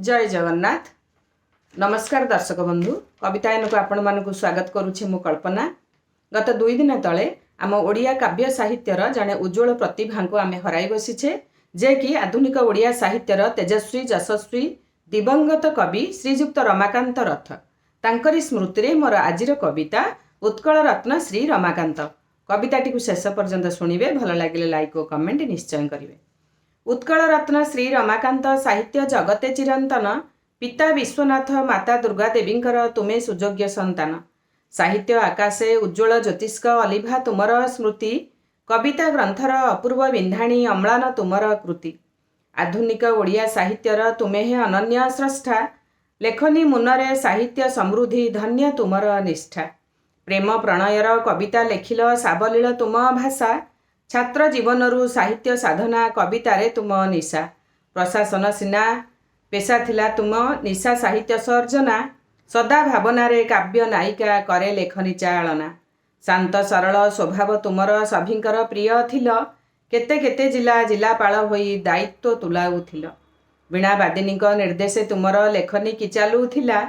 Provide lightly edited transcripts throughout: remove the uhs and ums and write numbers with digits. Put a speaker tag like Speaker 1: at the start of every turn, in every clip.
Speaker 1: ଜୟ ଜଗନ୍ନାଥ। ନମସ୍କାର ଦର୍ଶକ ବନ୍ଧୁ, କବିତାୟନକୁ ଆପଣମାନଙ୍କୁ ସ୍ୱାଗତ କରୁଛି ମୁଁ କଳ୍ପନା। ଗତ 2 ଦିନ ତଳେ ଆମ ଓଡ଼ିଆ କାବ୍ୟ ସାହିତ୍ୟର ଜଣେ ଉଜ୍ଜ୍ୱଳ ପ୍ରତିଭାଙ୍କୁ ଆମେ ହରାଇ ବସିଛେ, ଯେ କି ଆଧୁନିକ ଓଡ଼ିଆ ସାହିତ୍ୟର ତେଜସ୍ୱୀ ଯଶସ୍ୱୀ ଦିବଙ୍ଗତ କବି ଶ୍ରୀଯୁକ୍ତ ରମାକାନ୍ତ ରଥ। ତାଙ୍କରି ସ୍ମୃତିରେ ମୋର ଆଜିର କବିତା ଉତ୍କଳ ରତ୍ନ ଶ୍ରୀ ରମାକାନ୍ତ। କବିତାଟିକୁ ଶେଷ ପର୍ଯ୍ୟନ୍ତ ଶୁଣିବେ। ଭଲ ଲାଗିଲେ ଲାଇକ୍ ଓ କମେଣ୍ଟ ନିଶ୍ଚୟ କରିବେ। ଉତ୍କଳ ରତ୍ନ ଶ୍ରୀ ରମାକାନ୍ତ ସାହିତ୍ୟ ଜଗତେ ଚିରନ୍ତନ। ପିତା ବିଶ୍ୱନାଥ, ମାତା ଦୁର୍ଗା ଦେବୀଙ୍କର ତୁମେ ସୁଯୋଗ୍ୟ ସନ୍ତାନ। ସାହିତ୍ୟ ଆକାଶେ ଉଜ୍ଜ୍ୱଳ ଜ୍ୟୋତିଷ୍କ ଅଲିଭା ତୁମର ସ୍ମୃତି। କବିତା ଗ୍ରନ୍ଥର ଅପୂର୍ବ ବିନ୍ଧାଣୀ ଅମ୍ଳାନ ତୁମର କୃତି। ଆଧୁନିକ ଓଡ଼ିଆ ସାହିତ୍ୟର ତୁମେ ହେ ଅନନ୍ୟ ସ୍ରଷ୍ଟା। ଲେଖନୀ ମୁନରେ ସାହିତ୍ୟ ସମୃଦ୍ଧି ଧନ୍ୟ ତୁମର ନିଷ୍ଠା। ପ୍ରେମ ପ୍ରଣୟର କବିତା ଲେଖିଲ, ସାବଲୀଳ ତୁମ ଭାଷା। ଛାତ୍ର ଜୀବନରୁ ସାହିତ୍ୟ ସାଧନା, କବିତାରେ ତୁମ ନିଶା। ପ୍ରଶାସନ ସିନା ପେଶା ଥିଲା, ତୁମ ନିଶା ସାହିତ୍ୟ ସର୍ଜନା। ସଦା ଭାବନାରେ କାବ୍ୟ ନାୟିକା କରେ ଲେଖନୀ ଚାଳନା। ଶାନ୍ତ ସରଳ ସ୍ୱଭାବ ତୁମର, ସଭିଙ୍କର ପ୍ରିୟ ଥିଲ। କେତେ କେତେ ଜିଲ୍ଲା ଜିଲ୍ଲାପାଳ ହୋଇ ଦାୟିତ୍ୱ ତୁଲାଉଥିଲ। ବୀଣାବାଦିନୀଙ୍କ ନିର୍ଦ୍ଦେଶେ ତୁମର ଲେଖନୀ କି ଚାଲୁଥିଲା।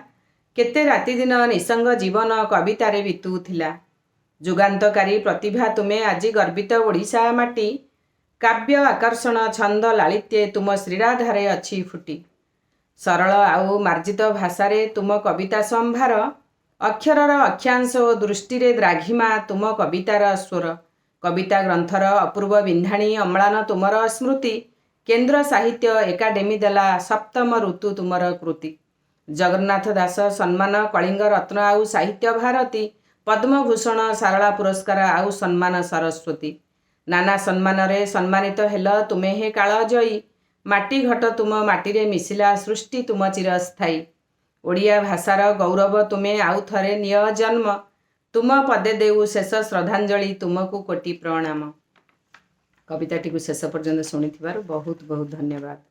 Speaker 1: କେତେ ରାତିଦିନ ନିଃସଙ୍ଗ ଜୀବନ କବିତାରେ ବିତୁଥିଲା। ଯୁଗାନ୍ତକାରୀ ପ୍ରତିଭା ତୁମେ, ଆଜି ଗର୍ବିତ ଓଡ଼ିଶା ମାଟି। କାବ୍ୟ ଆକର୍ଷଣ ଛନ୍ଦ ଲାଳିତ୍ୟେ ତୁମ ଶ୍ରୀରାଧାରେ ଅଛି ଫୁଟି। ସରଳ ଆଉ ମାର୍ଜିତ ଭାଷାରେ ତୁମ କବିତା ସମ୍ଭାର। ଅକ୍ଷରର ଅକ୍ଷାଂଶ ଓ ଦୃଷ୍ଟିରେ ଦ୍ରାଘିମା ତୁମ କବିତାର ସ୍ୱର। କବିତା ଗ୍ରନ୍ଥର ଅପୂର୍ବ ବିନ୍ଧାଣୀ ଅମ୍ଳାନ ତୁମର ସ୍ମୃତି। କେନ୍ଦ୍ର ସାହିତ୍ୟ ଏକାଡେମୀ ଦେଲା ସପ୍ତମ ଋତୁ ତୁମର କୃତି। ଜଗନ୍ନାଥ ଦାସ ସମ୍ମାନ, କଳିଙ୍ଗ ରତ୍ନ ଆଉ ସାହିତ୍ୟ ଭାରତୀ, ପଦ୍ମଭୂଷଣ, ସାରଳା ପୁରସ୍କାର ଆଉ ସମ୍ମାନ ସରସ୍ୱତୀ। ନାନା ସମ୍ମାନରେ ସମ୍ମାନିତ ହେଲ ତୁମେ ହେ କାଳଜୟୀ। ମାଟି ଘଟ ତୁମ ମାଟିରେ ମିଶିଲା, ସୃଷ୍ଟି ତୁମ ଚିରସ୍ଥାୟୀ। ଓଡ଼ିଆ ଭାଷାର ଗୌରବ ତୁମେ, ଆଉ ଥରେ ନିଅ ଜନ୍ମ। ତୁମ ପଦେ ଦେଉ ଶେଷ ଶ୍ରଦ୍ଧାଞ୍ଜଳି, ତୁମକୁ କୋଟି ପ୍ରଣାମ। କବିତାଟିକୁ ଶେଷ ପର୍ଯ୍ୟନ୍ତ ଶୁଣିଥିବାରୁ ବହୁତ ବହୁତ ଧନ୍ୟବାଦ।